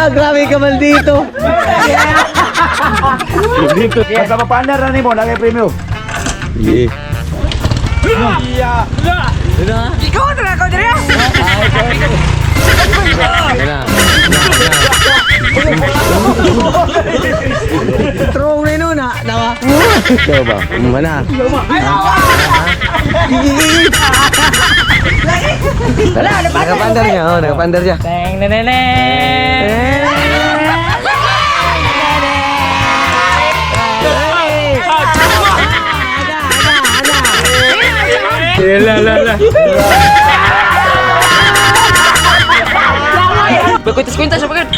Wala, grabe ka man dito. Dito. Basta mapaandar na nimo, lagi premyo. Yeah. Ikaw na ako dire. Wala. Strong na yun, na. Nawa. Ikaw ba? Mana. Nakapandar niya, oh, nakapandar siya. Teng nene. La la la. Pagkwintas-kwintas siya pagkat.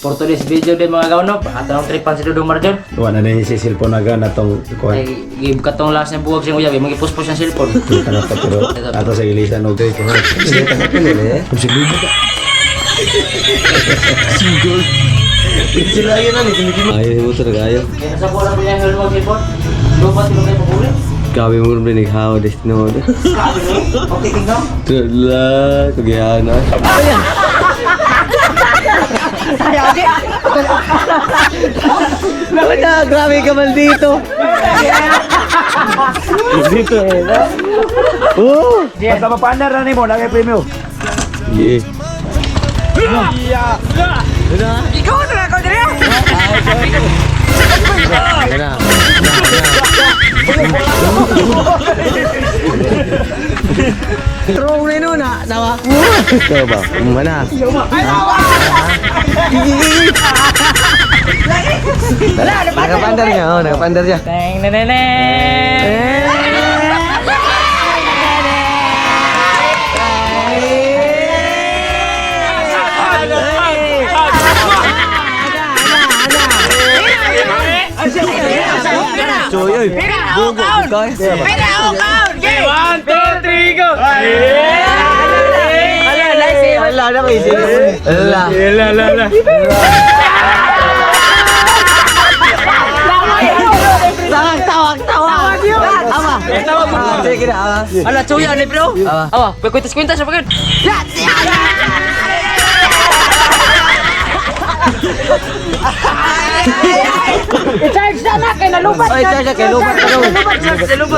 For today's video din mga kaunop, ato ang tripan si Dudong Marjon. Wala na si cellphone aga na tong kuan. Ay, give katong last na buwag siyang uyab, eh, magipuspos siyang cellphone. Kana pa pero ato sa ilisan og kay kuan. Sila yun na, Ay, mo talaga ayo. Kaya nasa buwan na niya yung cellphone. Lupa sila kayo paguli. Grabe mo rin naghawa destino. Grabe no? Okay, tingnan. Tula, kagihan na. Wala, grabe ka man dito. Dito eh. Oh! Basta mapaandar na nimo, lagi premyo. Yeah. Ikaw na ako dire. Wala. Strong na yun, na. Nawa. Ikaw ba? Mana. Nakapandar niya, oh, nakapandar siya. Teng nene. Choy, oy. Bugo, kay. One, two, three, go! Ala, na kay Ala. La la la. Tawag, tawag, tawag. Ama. Tawag mo. Sige na, ama. Ala, chuya ni bro. Awa. Awa, pagkwintas-kwintas siya pagkat. I-charge na na kay nalubat Ay, siya, kay lubat pa dong.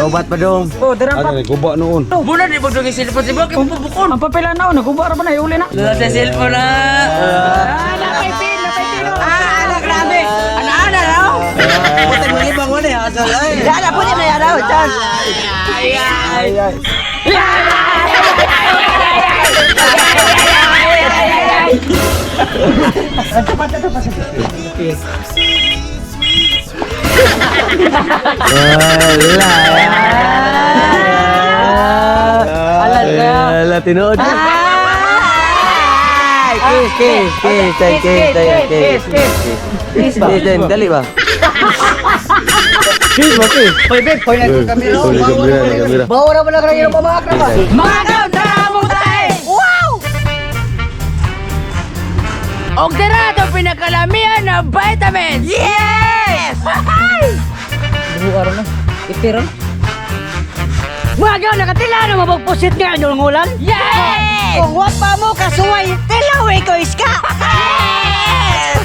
Lubat pa dong. Oh, dira pa. Ano guba noon. Muna di mo dong cellphone si Bok, bukon. Ang papel na naguba ra pa na iuli na. Lala sa cellphone na. Ah, napay pin, napay pin. Ah, ala grabe. Ana ana raw. Puti mo ibang wala, asal ay. Dala pwede na yaraw, charge. Ay ay. Wala. Ala, kaya. Ala, tinuod. Ay, kiss, kiss, kiss, kiss, kiss, kiss, kiss. Kiss ba? Kiss, din, dali ba? Kiss ba, kiss? Hoy babe, hoy na Kamera, kamera. Bawa ra pala kayo pamakra ba? Mga kaon, tara mong tae! Wow! Og dira ito pinakalamihan na vitamins! Yes! Buo na. Itiron. Mga gaw nakatila na mabagpusit nga anyong ulan. Yes! Kung wa pa mo kasuway, tilaw ko iska. Yes!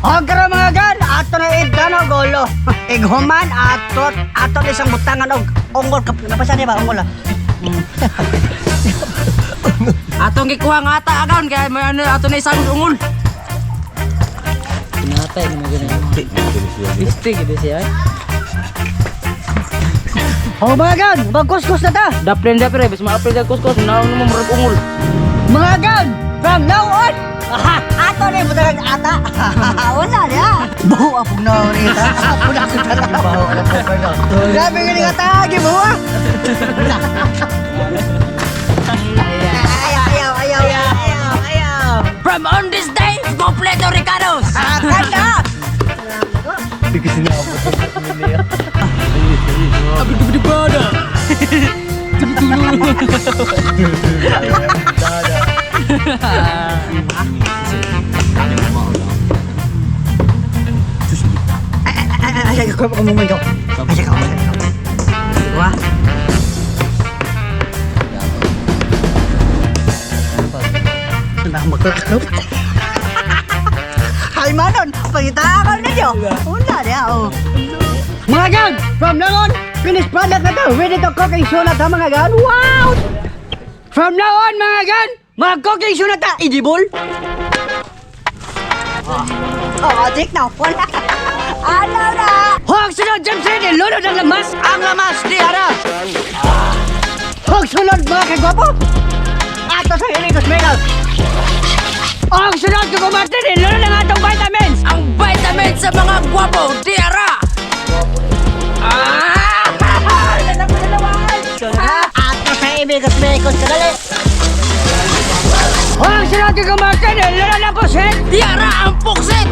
Og karon mga gan, ato na idano golo. Ighuman ato ato na isang butangan og ungol kap napasa di ba ungol ah. Atong gikuha nga ata agaon kaya may ano ato na isang ungol. Pinatay mo na ganun. Pistig ito siya. Oh mga gan, magkuskus na ta. Daplen dapre, bis maapil ka kuskus, naong mo murag ungol. Mga gan, from now on, aha, ato na yung butangan ata. Wala niya. Buo apog na rita. Apog na ako tara. Grabe nga nga tagi mo ah. Ayaw, ayaw, ayaw, ayaw, ayaw. From on this day, kompleto Ricardos! Ah, kanta! Ay, ay, ay, ay, ay, ay, ay, ay, ay, ay, ay, ay, Wa. Maglakop. Hay manon, pangita ka ninyo. Una niya, oh. Mga gan, from now on, finished product na to. Ready to cooking soon na to, mga gan. Wow! From now on, mga gan, mga cooking soon na ta. Edible. Oh, check na. Wala. Ano na? Huwag sunod, James Ready. Lunod ang lamas. Ang lamas, di ara. Huwag sunod, mga kagwapo. Ato sa Ilicos Megal. Ang sunod, kukumartin, lunod ang atong vitamins. Ang vitamins sa mga gwapo, diara! Ah! Ato sa Ilicos Megal. Kadali. Huwag sunod, kukumartin, lunod ang pusit. Diara ang puksit!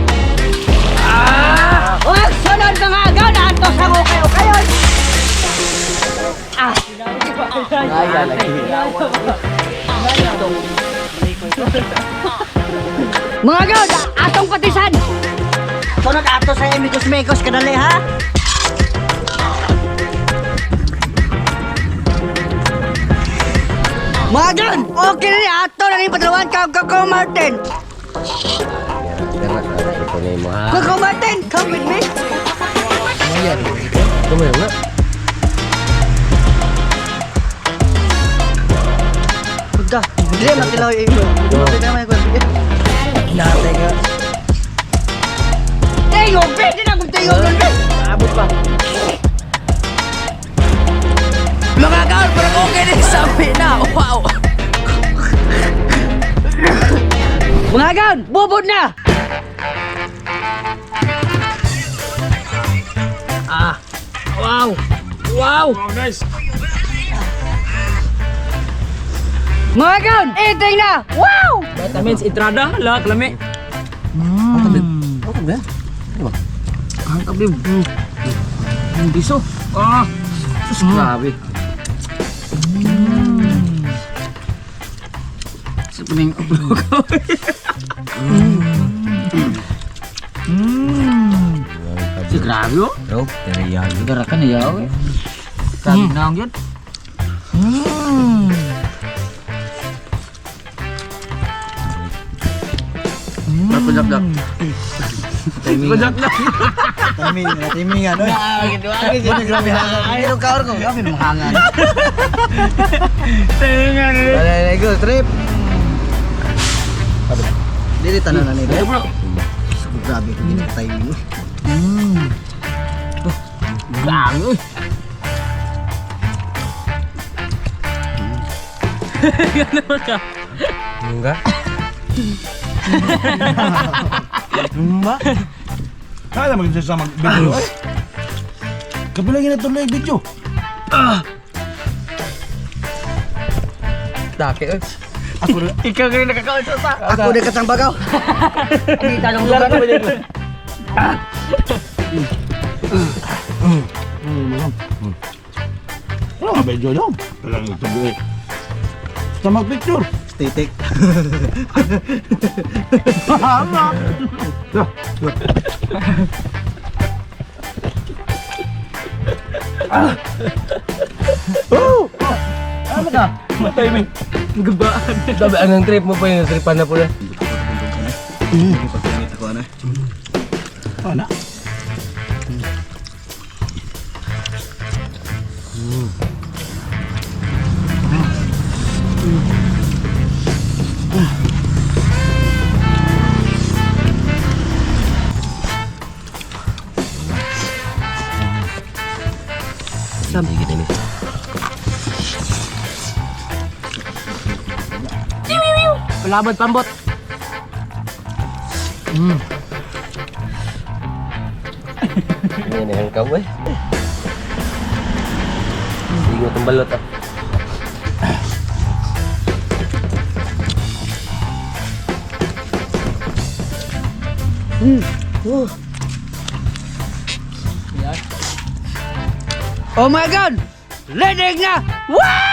Huwag sunod, mga agaw na ato sa ukay-ukayon. Ah. Mga agaw, atong patisan. Sunod ato sa Imigos Mekos kadali ha. Mga agaw, okay na ni ato na rin patlawan ka Coco Martin. Ito na yung mga. Coco Martin, come with me. Kumayo nga. Pagka, hindi makilaw yung ilo. Hinatay ka. Tingog, pwede na kung tingog nun, be. Abot pa. Mga kaon, parang okay na yung sabi na. Wow! Mga gaon, bubod na! Ah! Wow! Wow! Wow, nice. Mga gaon, eating na! Wow! Vitamins, entrada, lahat, lami. Okay ba? Ang tabi. Ang biso. Ah! Sus, grabe. Sa puning upload ko. Si grabe oh. Bro, pero yan. Garakan niya eh. Grabe na ang yun. Timing. Timing, timing ano eh. Grabe hangan. Ay, kaor ko, grabe ng hangan. Wala go, trip. Dili tanan na nila. Grabe ko ginang timing. Grabe. Enggak. Kaya maging sa mag-video. Ay. Kapila ginatuloy video. Daki eh. Ikaw kayo nakakaon sa sa. Ako na katang bagaw. Hindi tanong lugar. Ano nga video daw? Kailangan ituloy. Sa mag-picture. Titik. Matay mo. Sabi, anong trip mo pa yun? Tripan na pula. Ako ano. Ano? Sige din eh. Palabad pambot. Yan ang kaw eh. Hindi mo itong balot ah. Oh my God! Leading na! Wow!